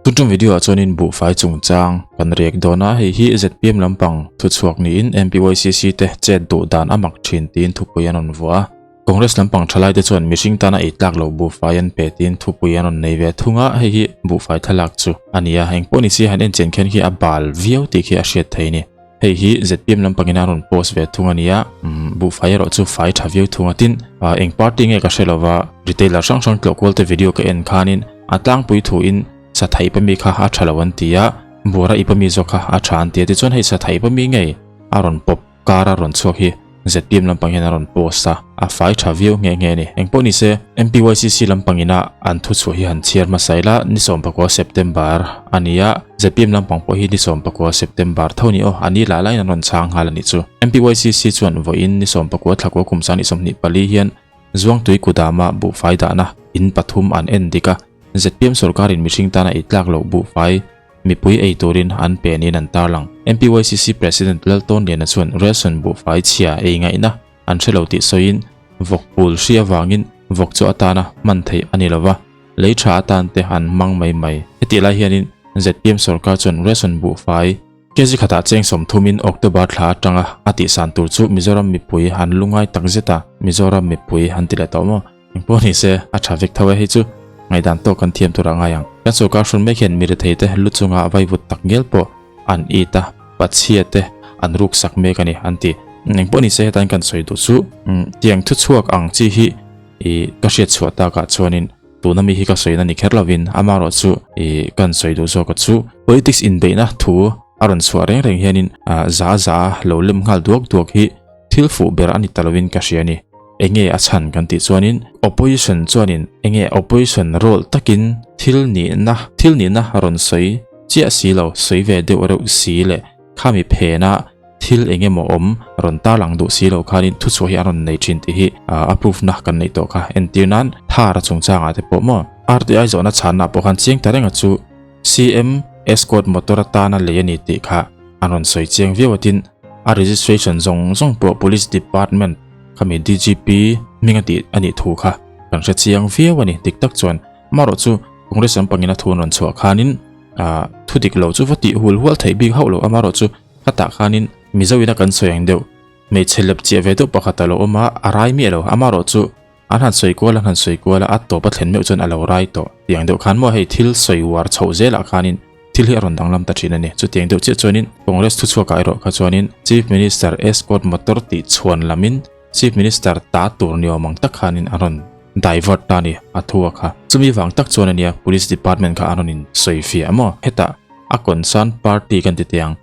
Tun tum video ah chuanin buhfai chungchang kan rek dawn a, hei hi zpm lampang thuchhuak niin MPYCC te chet duh dan a mak thin tiin thupui an rawn vuah a. Congress lampang thalai te chuan mihring tana ei tlak loh buhfai an pe tiin thupui an rawn nei ve thung a, hei hi buhfai thlalak chu a ni a, engpawh ni si han en chian khian khi a bal viau tih khi a hriat theih a ni. Hei hi zpm lampangin a rawn post ve thung a nia, buhfai erawh chu fai tha viau thung a tin, eng party nge ka hre lova retailer hrang hrang tlawh kual te video ka en khanin a tlangpui thuin satha ipa mi kha a tha lo an ti a, buara ipa mi zawk kha a tha an ti a tichuan hei satha ipa mi ngei a rawn pawp kar a rawn chhuak hi zpm lampang hian a rawn post a, a fai tha viau nghe nghe a ni. Engpawh ni se MPYCC lampangina an thuchhuah hi han chhiar hmasa ila ni 19 September a ni a, zpm lampang pawh hi ni 19 September tho ni aw, a ni lah laiin an rawn chhang nghal a nih chu. MPYCC chuan vawiin ni 19 thlakua kum sang ni 24 hian Zuangtui Kudama buhfai dahna in pathum an en dik a, zpm sorkarin mihring tana ei tlak loh buhfai Mipui ei turin an pe niin an tarlang. MPYCC President Laltawnliana chuan ration buhfai chhia ei ngaihna an hre lo tih sawiin vawk pul hri avangin vawk chu atana hman theih a ni lova, lei tha atan te an hmang mai mai. Hetih lai hianin zpm sorkar chuan ration buhfai kg khatah cheng sawmthumin October thla atanga a tihsan tur chu Mizoram mipui an lungai tak zet a, Mizoram mipui an ti leh tawh maw? Engpawh ni se, a tha vek tho e hei chu. Ngaihdan tawk kan thiam tur a ngai ang. Kan sorkar hrawn mek hian mi rethei te lu chunga vaivut tak ngial pawh an it a, pachhia te an ruk sak mek a ni an ti. Engpawh ni se hetain kan sawi duh chu tiang thuchhuak ang chi hi i ka hriat chhuah takah chuanin tuna mi hi ka sawina ni kher lovin amaherawh chu i kan sawi duh zawk a chu politics inbeihna thu a rawn chhuah reng reng hianin za za lo lem nghal duak duak hi Thil fuh ber a ni ta lovin ka hria a ni. Enge a chhan kan tih chuanin opposition chuanin enge opposition role takin thil nihna thil nihna rawn sawi chiah si lo, sawi ve deuh reuh si leh khami phena thil eng emaw awm rawn tarlang duh si lo khanin thuchhuah hi an rawn nei thin tih hi a proof na kan neih tawh kha. Entir nan Thar a chungchangah te pawh maw RTI zawhna chhanna pawh khan chiang ta reng a chu CM Escort motor atana lei a ni tih kha an rawn sawi chiang viau a tin a registration zawng zawng pawh police department khami DGP hming a tih a nih thu kha kan hre chiang viau a ni dik tak chuan amaherawh chu Congress lampangin a thu an rawn chhuah khanin ah thu dik lo chu va tih hul hual theih bik hauh lo amaherawh chu khatah khanin Mizo ina kan sawi ang deuh hmeichhe lep chiah ve deuh pakhat a lo awm a a rai miah lo amaherawh chu An han sawi kual an han sawi kual a, a tawp a thlen meuh chuan a lo rai tawh. Tiang deuh khan maw hei thil sawi uar chhoh zelah khanin thil hi a rawn danglam ta thin a ni. Chutiang deuh chiah chuanin Congress thuchhuakah erawh kha chuanin Chief Minister Escort motor tih chhuan lamin Chief Minister ta tur ni awm ang tak khanin a rawn divert ta a ni a thu a kha. Chumi vang tak chuan a nia Police Department kha a rawn in sawi fiah maw? Hetah a concern party kan ti teh ang.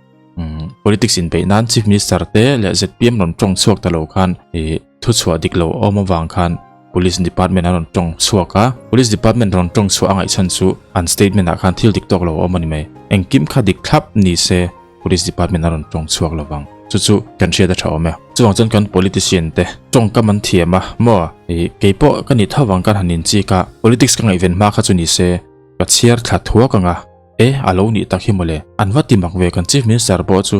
Politics inbeih nan Chief Minister te leh zpm rawn tawng chhuak ta lo khan ih Thuchhuah dik lo awm avang khan Police Department an rawn tawng chhuak a, Police Department rawn tawng chhuah a ngaihchhan chu an statement ah khan thil dik tawk lo a awm a ni mai. Engkim kha dik thlap ni se Police Department an rawn tawng chhuak lo vang. Chu chu kan hriat a tha awm e. Chuvang chuan kan politician te tawngkam an thiam a maw? Ih keipawh ka nih tho vang khan han inchik a, politics ka ngaihven hma kha chu ni se ka chhiar thla thuak ang a, e a lo nih tak hi mawle. An va ti mak ve kan Chief Minister pawh chu.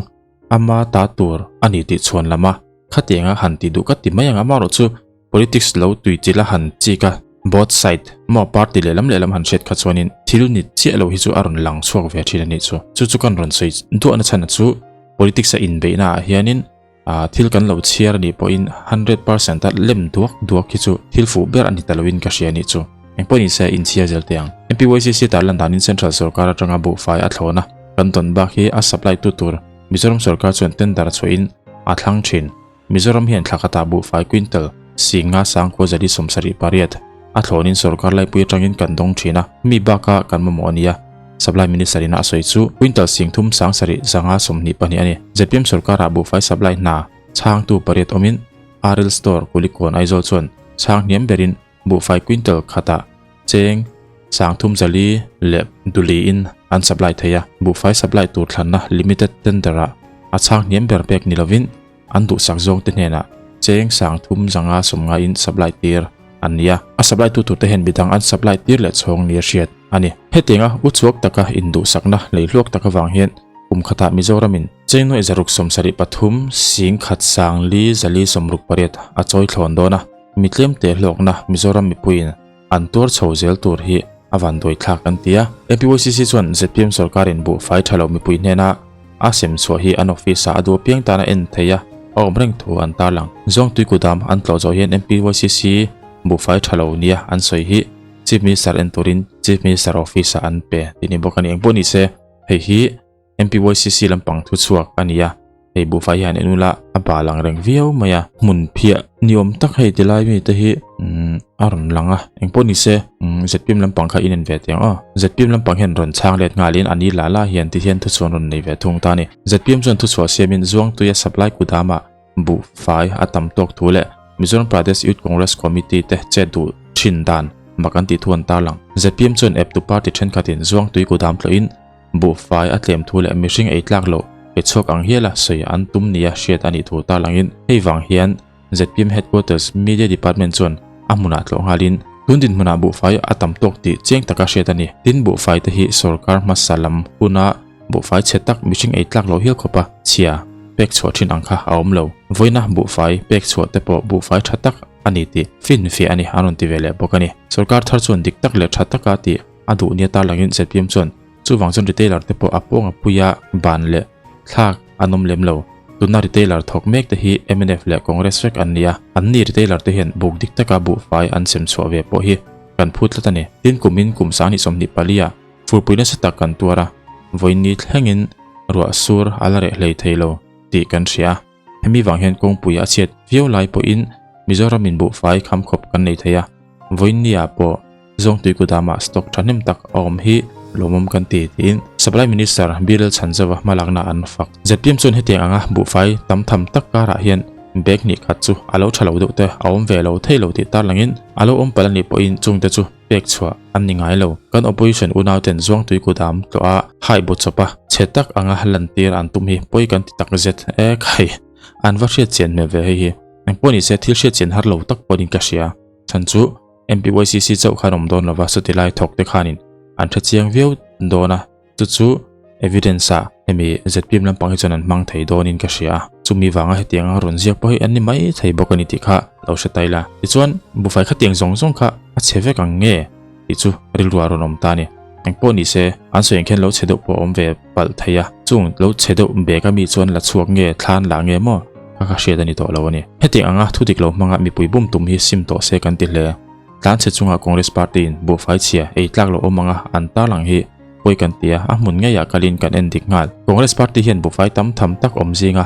Ama ta tur a ni tih chhuan lam a, khatianga han ti duh ka ti mai ang amaherawh chu politics lo tui chilh a han chik a, both side maw party lehlam lehlam han hriat kha chuanin thil ni chiah lo hi chu a rawn lang chhuak ve thin a nih chu. Chu chu kan rawn sawi duahna chhan a chu politics a inbeihna ah hianin thil kan lo chhiar a nih pawhin 100% a lem duak duak hi chu thil fuh ber a ni ta loin ka hria a nih chu. Engpawh nise inchhiar zel teh ang. MPYCC tarlan danin Central sorkar atanga buhfai a thlawn a. Kan tawn bak hi a supply tu tur Mizoram sorkar chuan tender chhuahin a thlang thin. Mizoram hian thla khatah buhfai quintal singa sangkua zali 78 a thlawnin sorkar laipui atangin kan dawng thin a, mi baka kan mamawh a nia. Supply Minister ina a sawi chu quintal singthum sangsarih zanga 22 a ni. Zpm sorkarah buhfai supply hna chhangtu pariat awmin RL Store Kulikawn Aizawl chuan chhang hniam berin Buhfai quintal khatah cheng 30 zali leh duliin an supply thei a, buhfai supply tur thlanna limited tender ah a chhang hniam ber pek ni lovin an duhsak zawng te hnenah cheng 30 zanga 90 in supply tir an ni a, a supply tu tur te hian midang an supply tir leh chhawng ni a hriat a ni. Hetianga uchuak taka induhsakna hleihluak tak avang hian kum khatah Mizoramin cheng nuaih zaruk 73 sing khat sang li zali 68 a chawi thlawn dawn a. Mi tlemte hlawkna Mizoram mipuiin an tuar chho zel tur hi a vanduai thlak an ti a. MPYCC chuan zpm sorkarin buhfai tha lo mipui hnena a sem chhuah hi an office ah a duh apiang tana en theih a a awm reng thu an tarlang. Zawngtui kudam an tlawh zawh hian MPYCC buhfai tha lo nia an sawi hi Chief Minister en turin Chief Minister office ah an pe tih ni bawk a ni. Engpawh ni se hei hi MPYCC lampang thu chhuak a ni a, hei buhfai hian en ula a bal ang reng viau mai a, hmun phiah ni awm tak hei tilai mi te hi umm a rawn lang a, engpawh ni se umm zpm lampang kha in en ve teh ang aw, zpm lampang hian rawn chhang let nghalin a ni lah lah hian ti hian thuchhuan rawn nei ve thung ta a ni. Zpm chuan thuchhuah siamin Zuangtuia supply kudamah buhfai a tam tawk thu leh Mizoram Pradesh Youth Congress Committee te chet duh thin dan mak an tih thu an tarlang. Zpm chuan eptu party thenkhatin Zuangtui kudam tlawhin Buhfai a tlem thu leh mihring ei tlak loh pe chhuak ang hiala sawi an tum nia hriat a nih thu tarlangin hei vang hian zpm Headquarters Media Department chuan a hmunah tlawh nghalin tun dinhmunah buhfai a tam tawk tih chiang taka hriat a ni. Tin, buhfai te hi sorkar hmasa lam huna buhfai chhe tak mihring ei tlak loh hial khawpa chhia pek chhuah thin ang kha a awm lo. Vawiina buhfai pek chhuah te pawh buhfai tha tak a ni tih finfiah a ni an rawn ti ve leh bawk a ni. Sorkar thar chuan dik tak leh tha taka tih A duh nia tarlangin zpm chuan chuvang chuan retailer te pawh a pawng a pui a, ban leh thlak an awm lem lo. Tuna retailer thawk mek te hi mnf leh Congress vek an ni a, an ni retailer te hian buk dik taka buhfai an sem chhuah ve pawh hi kan phut tlat a ni. Tin kumin kum 2024 ah furpui nasa tak kan tuar a, vawiin thlengin ruah sur a la reh hlei thei lo tih kan hria. Hemi vang hian kawngpui a chhiat viau lai pawhin Mizoramin buhfai kham khawp kan nei thei a, vawiinniah pawh Zawngtui kudamah stock thahnem tak a awm hi lawmawm kan ti tiin Supply Minister Birel Chhanzova hmalakna an fak. Zpm chuan hetiang anga buhfai tam tham tak karah hian bag hnih khat chu a lo tha lo deuh te a awm ve lo thei lo tih tarlangin a lo awm palh a nih pawhin chungte chu pek chhuah an ni ngai lo. Kan opposition unauten Zuangtui kudam tlawh a hai bu chawp a, chhe tak anga lantir an tum hi pawi kan ti tak zet e khai. An va hriat chian hmel ve hei hi. Engpawh nise thil hriat chian har lo tak pawhin ka hria. Chhan chu MPYCC chauh khan awm dawn lova chuti lai thawk te khanin an hre chiang viau dawn a, chu chu evidence ah hemi zpm lampang hi chuan an hmang thei dawnin ka hria a, chumi vanga hetianga rawn ziak pawh hi an ni mai thei bawk a ni tih kha lo hre ta ila. Tichuan buhfai khatiang zawng zawng kha a chhe vek ang nge tih chu rilru ah rawn awm ta a ni. Engpawh ni se an sawi ang khian lo chhe deuh pawh a awm ve palh thei a, chung lo chhe deuh bag a mi chuan la chhuak nge thlan lah nge maw kha kha hriat a ni tawh lo a ni. Hetiang anga thu dik lo hmanga mipui bum tum hi sim tawh se kan ti hle. Tlanchhe chunga Congress Party in buhfai chhia ei tlak lo awm anga an tarlang hi pawi kan ti a, a hmun ngeiah kalin kan en dik nghal. Congress Party hian buhfai tam tham tak awm zinga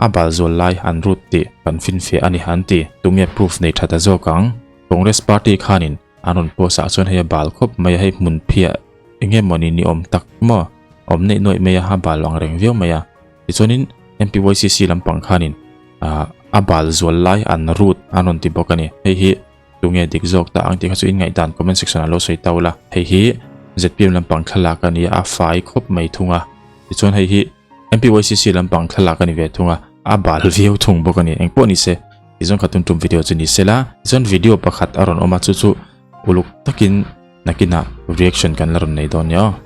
a bal zual lai an rut tih kan finfiah a ni an ti. Tunge proof nei tha ta zawk ang? Congress Party khanin an rawn post ah chuan hei a bal khawp mai a, hei hmun phiah eng nge mawni ni awm tak maw awm neih nuaih mai a, a bal ang reng viau mai a. Tichuanin MPYCC lampang khanin ah a bal zual lai an rut an rawn ti bawk a ni. Hei hi tunge dik zawk ta ang tih kha chu in ngaihdan comment section ah lo sawi tau la. Hei hi zpm lampang thlalak a ni a, a fai khawp mai thung a. Tichuan hei hi MPYCC lampang thlalak a ni ve thung a, a bal viau thung bawk a ni. Engpawh ni se tichuan kha tum tum video chu ni se la. Tichuan video pakhat a rawn awm a, chu chu uluk takin nakinah reaction kan la rawn nei dawn nia aw.